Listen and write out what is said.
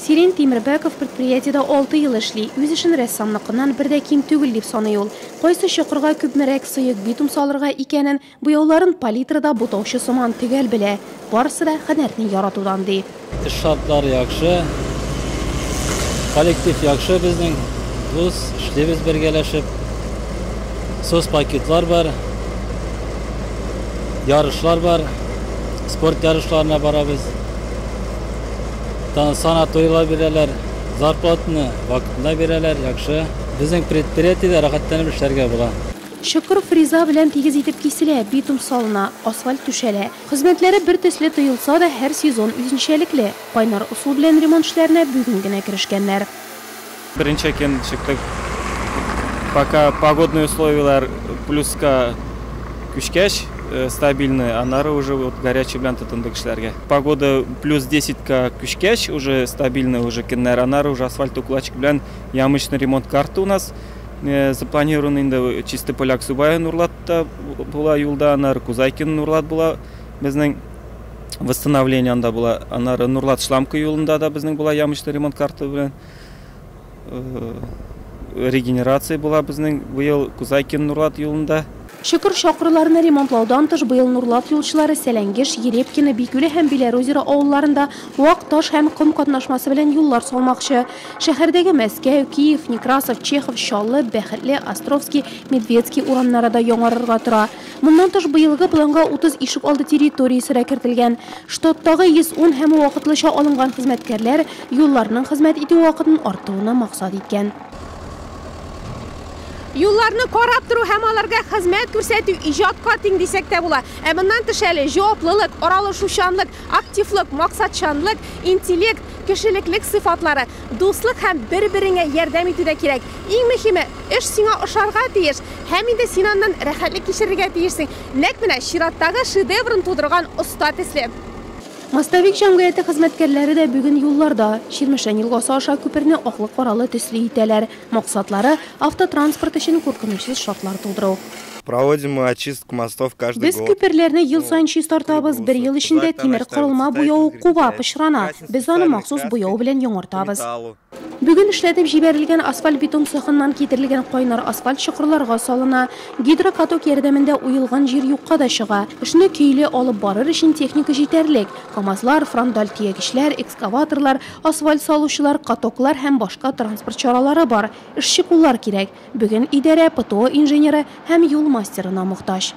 Сирин Тимербәков предприятиедә 6 ел эшли. Үз эшен рәссамныкыннан бер дә ким түгел дип саный ул. Кайсы чокырга күпмерәк сыек битум салырга икәнен, буяуларын палитрада бутаучы сыман төгәл белә. Барысы да һөнәрне яратудан, ди. Эш шартлары яхшы, коллектив яхшы безнең, дус, эшлибез бергәләшеп. Соцпакетлар бар, ярышлар бар, спорт ярышларына барабыз. Санаторийлар бирәләр, зарплатаны вакытында бирәләр, яхшы. Безнең предприятиедә рәхәтләнеп эшләргә була. Чокыр фреза белән тигез итеп киселә, битум салына, асфальт түшәлә. Хезмәтләре бер төсле тоелса да, һәр сезон үзенчәлекле. Кайнар ысул белән ремонт эшләренә бүген генә керешкәннәр. Беренче көн чыктык. Пока погодные условиялар плюска күчкәч, стабильный, аннары уже вот горячий белән тотындык эшләргә. Погода плюс 10-ка күчкәч, уже стабильный уже көннәр, аннары уже асфальт укладчик белән ямочный ремонт карты у нас запланирован инде. Чистый Поля, Аксубай, Нурлатта була юлда, аннары Кузайкин, Нурлат була безнең восстановление анда була, аннары Нурлат, Шламка юлында да безнең була ямочный ремонт карты белән регенерация була безнең быел Кузайкин, Нурлат юлында. Чокыр чакырларны ремонтлаудан тыш, быел Нурлат юлчылары Сәләнгеш, Ерепкино, Бикүле һәм Белорозеро авылларында вак таш һәм ком катнашмасы белән юллар салмакчы. Шәһәрдәге Мәскәү, Киев, Некрасов, Чехов, Чаллы, Бәхетле, Островский, Медведский урамнары да яңарырга тора. Моннан тыш, быелгы планга 30 ишек алды территориясе дә кертелгән. Штаттагы 110 һәм вакытлыча алынган хезмәткәрләр юлларның хезмәт итү вакытын арттыруны максат иткән. Юлларны карап тору һәм аларга хезмәт күрсәтү иҗатка тиң дисәк тә була. Ә моннан тыш әле җаваплылык, аралашучанлык, активлык, максатчанлык, интеллект, кешелеклек сыйфатлары, дуслык һәм бер-береңә ярдәм итү дә кирәк. Иң мөһиме, эш сиңа ошарга тиеш һәм инде син аннан рәхәтлек кичерергә тиешсең. Нәкъ менә чираттагы шедеврын тудырган оста төсле. Мостовик җәмгыяте хезмәткәрләре дә бүген юлларда. Чирмешән елгасы аша күперне аклы-каралы төсле итәләр. Максатлары автотранспорт өчен куркынычсыз шартлар тудыру. Проводим мы очистку мостов каждый Без год. Күперләрне ел саен чистартабыз. Бер ел эчендә тимер корылма буявы куба, пычрана. Без аны махсус буяу белән яңартабыз. Бүген эшләтеп җибәрелгән асфальт-бетон цехыннан китерелгән кайнар асфальт чокырларга салына. Гидрокаток ярдәмендә уелган җир юкка да чыга. Эшне көйле алып барыр өчен техника җитәрлек. КАМАЗлар, фронталь төягечләр, экскаваторлар, асфальт салучылар, катоклар һәм башка транспорт чаралары бар. Эшче куллар кирәк. Бүген идарә ПТО инженеры һәм юл мастерына мохтаҗ.